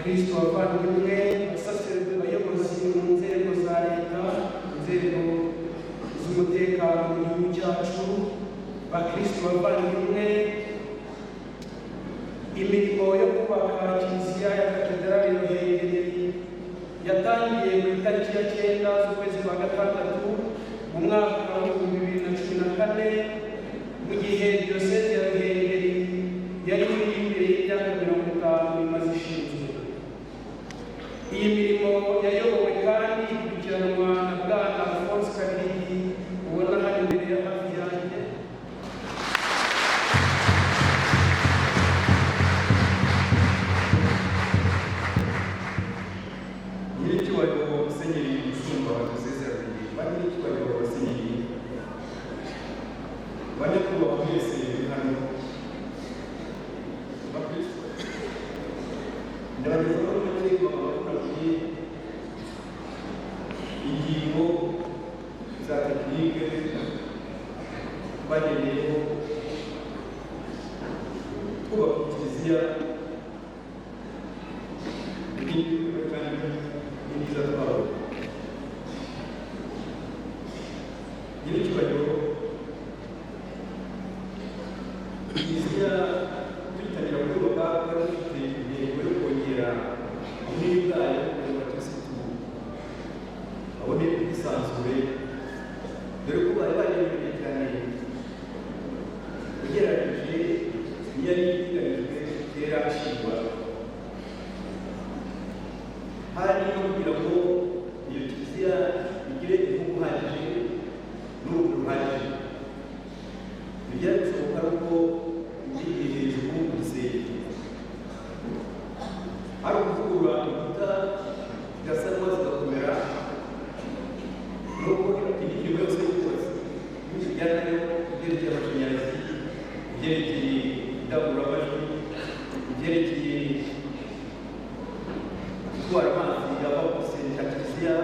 Bakristo bavandimwe, abasaseridoti, abayobozi mu nzego za leta, inzego z'umutekano mu gihugu cyacu, bakristo bavandimwe, imirimo yo kubaka Kiliziya ya Katedrali Ruhengeri yatangiye ku itariki ya 9 z'ukwezi kwa gatandatu mu mwaka wa 2014, mu gihe Diyosezi ya Ruhengeri yari muri imbere y'imyaka 50 imaze ishinzwe. Iyi mirimo yayobowe kandi ikurikiranwa na Bwana Alphonse Kabiligi, ubona hano imbere ya hafi yanjye. Nyiricyubahiro Musenyeri Mushumba wa Diyosezi ya Ruhengeri, ba nyiricyubahiro abasenyeri, ba nyakubahwa mwese muri hano, bakristo, ndabagezaho muri make abavunaguye ingingo za tekinike twagendeyeho twubaka kiliziya kandi n'ibyiza twabonye. Nyiricyubahiro, kiliziya tugitangira kuyubaka twari dufite intego yo kongera ubunini bwayo kugira ngo abakirisitu babone ubwisanzure, dore ko bari baremereye cyane ugereranyije n'iyari iteganyijwe kera ishingwa. Hari no kugira ngo iyo kiliziya igire imbuga uhagije n'urumuri ruhagije. Ibyari gushoboka ari uko iri hejuru mu gisenge, ari ukuvugurura inkuta zigasanwa zigakomera, nuko indi mirimo yose y'ubwubatsi bijyana nayo, ibyerekeye amashanyarazi, ibyerekeye indangururamajwi, ibyerekeye gutwara amazi ava ku gisenge cya kiliziya,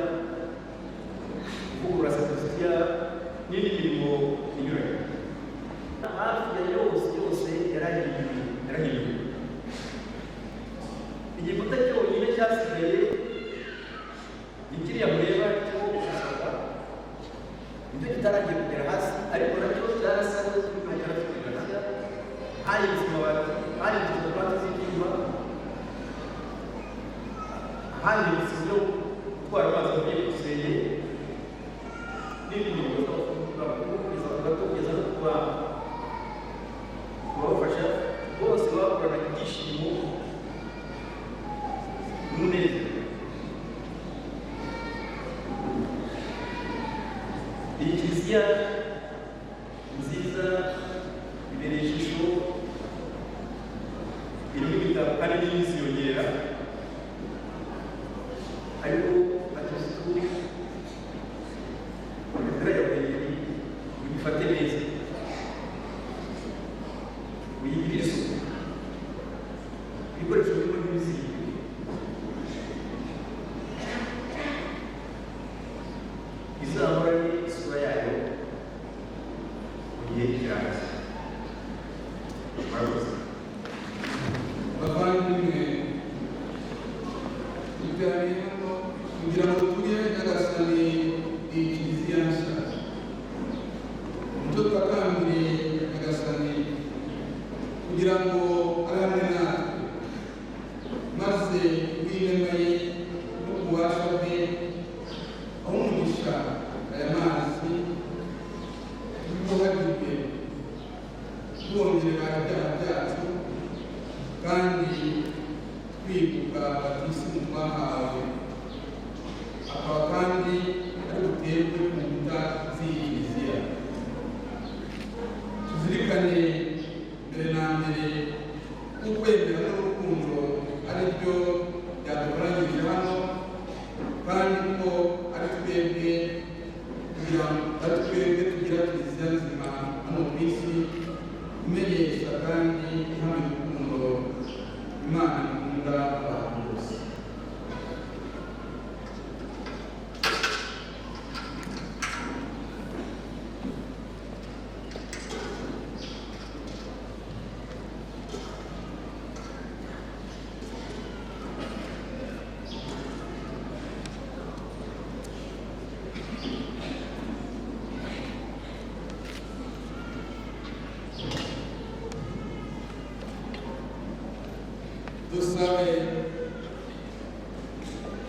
kuvugurura sakrisitiya n'indi mirimo inyuranye, hafi ya yose yose yarahinduwe yarahinduwe. Igikuta cyonyine cyasigaye ni kiriya mureba cyo gusaka, nicyo kitaragiye kugera hasi, ariko nacyo cyarasa kuri 60%. Hahindutse amabati, hahindutse amabati z'ibyuma, hahindutse uburyo gutwara amazi avuye ku gisenge n'indi mirimo kugeza ku bato, kugeza no ku kubafasha bose bakoranaga ibyishimo n'umunezero. Iyi kiliziya nziza ibereye ijisho, irimo imitako kandi n'iyindi ziyongera, ariko bakirisitu Katedrali ya Ruhengeri muyifate neza, muyigirire isuku, ibikoresho birimo ntibizibwe. Izahorane isura yayo mu gihe kirambye. Murakoze. Bavandimwe, duteraniye hano kugira ngo tuge Nyagasani iyi kiliziya nshya. Mucyo twakanguriye Nyagasani kugira ngo abe hamwe natwe, maze kubw'inema ye no ku bubasha bwe aho umugisha aya mazi twuhagirwe, twongerera ibyaha byacu kandi twibuka batisimu twahawe, akaba kandi ari buterwe ku nkuta z'iyi kiliziya. Tuzirikane mbere na mbere ko ukwemera n'urukundo ari byo byadukoranyirije hano, kandi ko ari twebwe kugira ngo ari twebwe tugira kiliziya nzima hano ku isi, imenyesha kandi ihamya urukundo Imana ikunda abantu bose. Dusabe.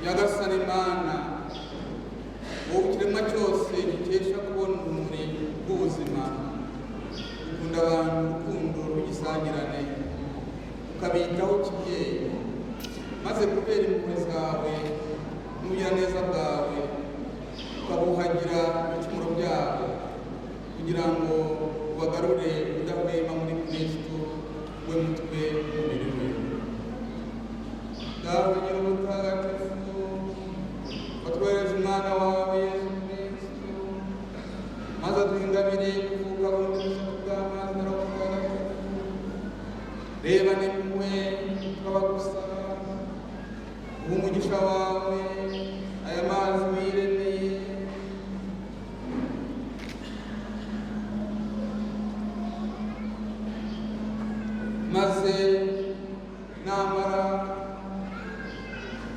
Nyagasani Mana, wowe ikiremwa cyose gikesha kubona urumuri rw'ubuzima, ukunda abantu urukundo rw'igisangirane, ukabitaho kibyeyi, maze kubera impuhwe zawe n'ubugiraneza bwawe ukabuhagira ibicumuro byabo, kugira ngo ubagarure udahwema muri Kristo, we mutwe w'umubiri we. Dawe Nyir'ubutagatifu, watwohereje umwana wawe Yesu Kristo, maze aduha ingabire yo kuvuka bundi bushya bw'amazi na Roho Mutagatifu. Reba n'impuhwe twabagusaba, uha umugisha wawe aya mazi wiremeye, maze namara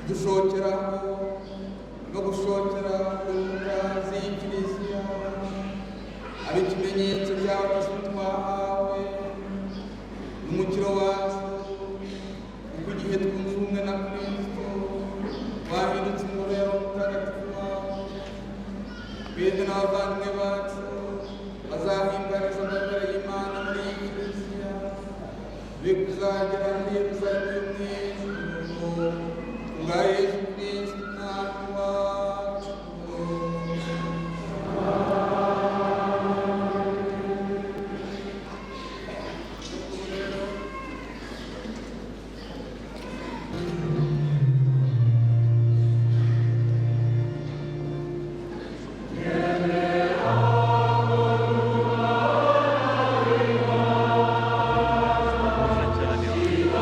dushokeraho no gushokera ku nkuta z'iyi kiliziya, abe ikimenyetso cy'abakristo twahawe n'umukiro wacu, kuko igihe twunze ubumwe na Kristo twahindutse ingoro ya Roho Mutagatifu wawe. Twebwe n'abavandimwe bacu bazahimbariza amabere y'Imana muri iyi kiliziya, be kuzagera muri Yerusalemu yo mu ijuru, kubwa Yesu Kristo Umwami wacu. Cyane.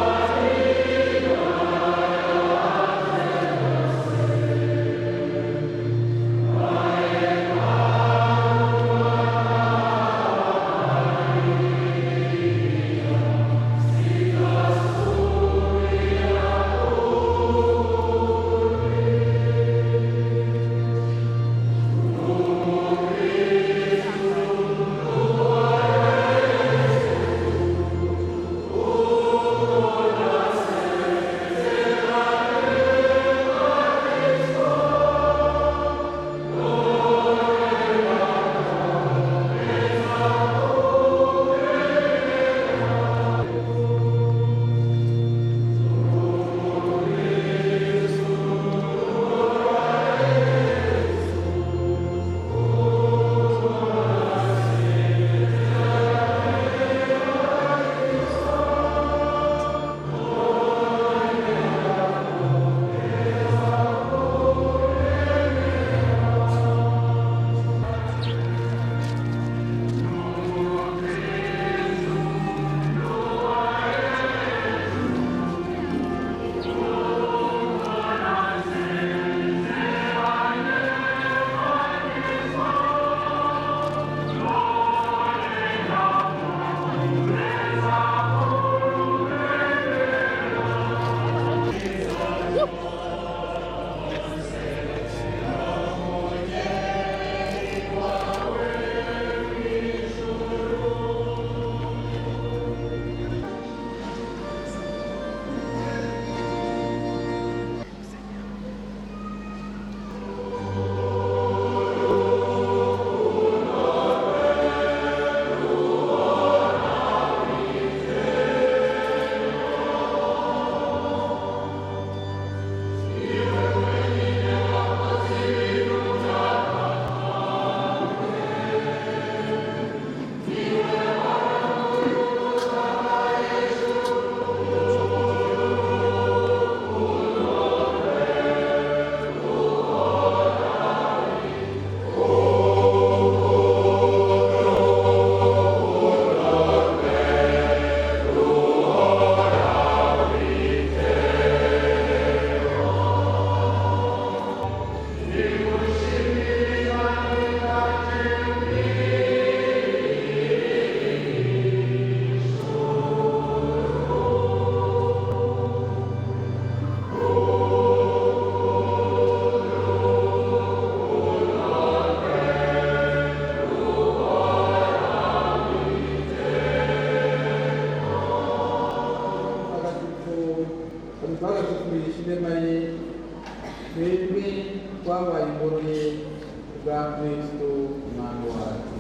Bwa Kristo Umwami wacu.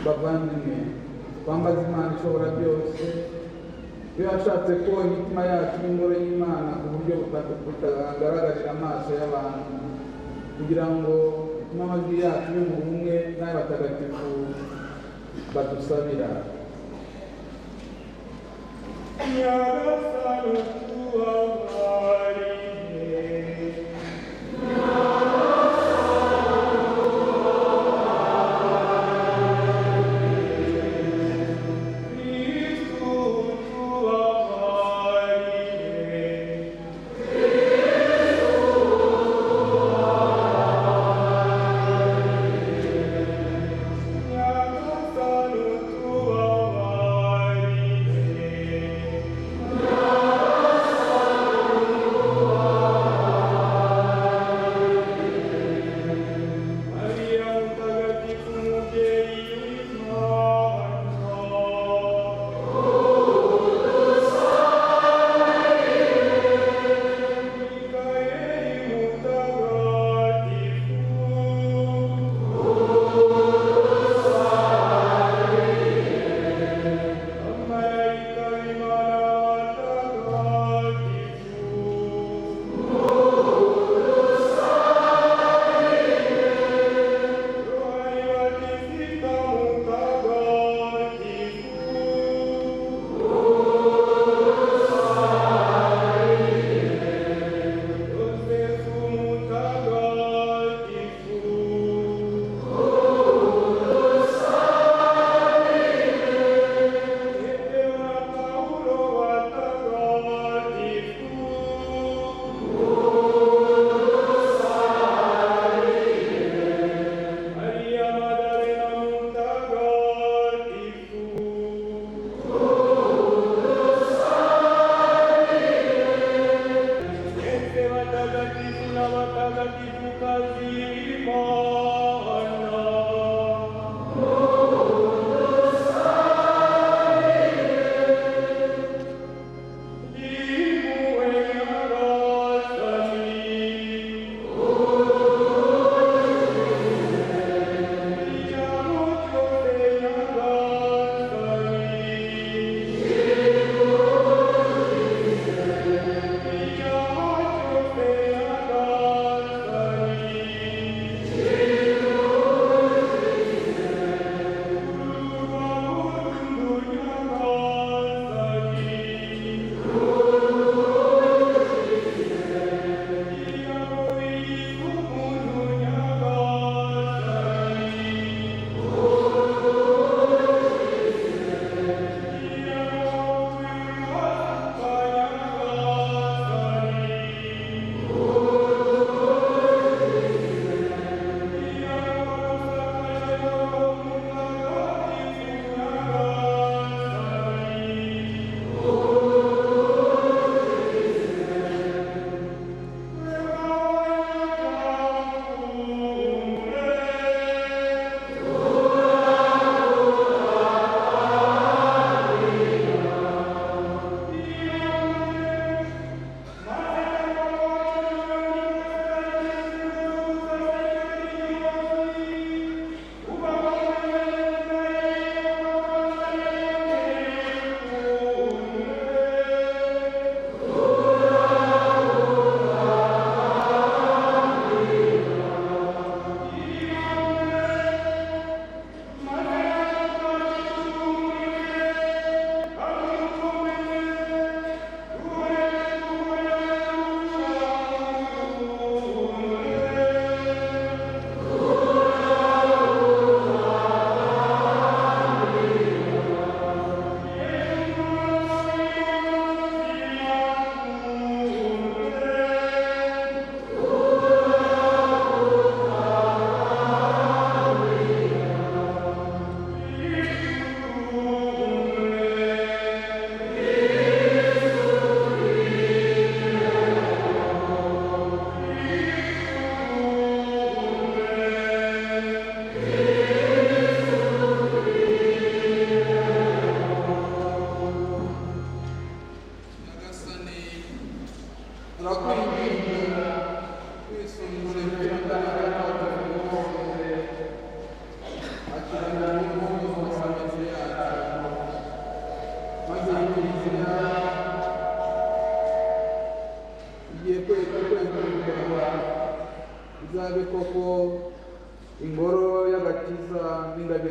Bavandimwe, twambaze Imana ishobora byose, iyo yashatse ko imitima yacu n'ingoro y'Imana ku buryo butagaragarira amaso y'abantu, kugira ngo itume amajwi yacu yo mu bumwe n'ay'abatagatifu badusabira. Nyagasani tubabarire. Kristu tubabarire. Nyagasani tubabarire.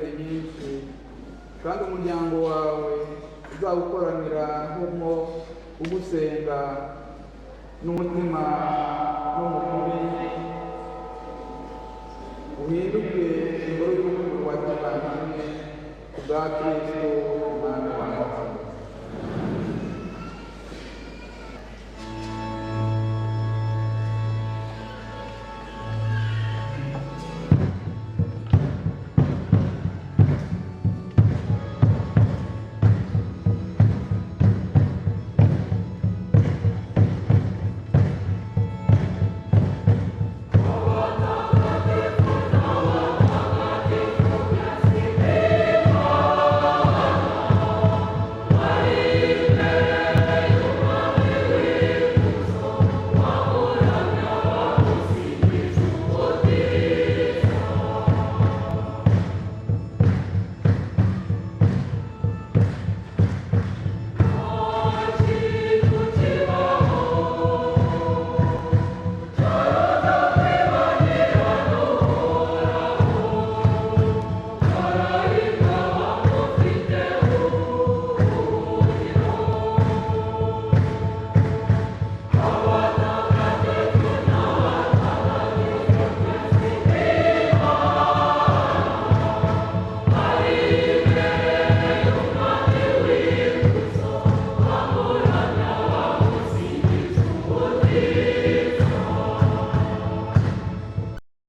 Israheli nyinshi, kandi umuryango wawe uzawukoraniramo ugusenga n'umutima no mu kuri, uhinduke ingoro y'urukundo rwa kivandimwe ku bwa Kristo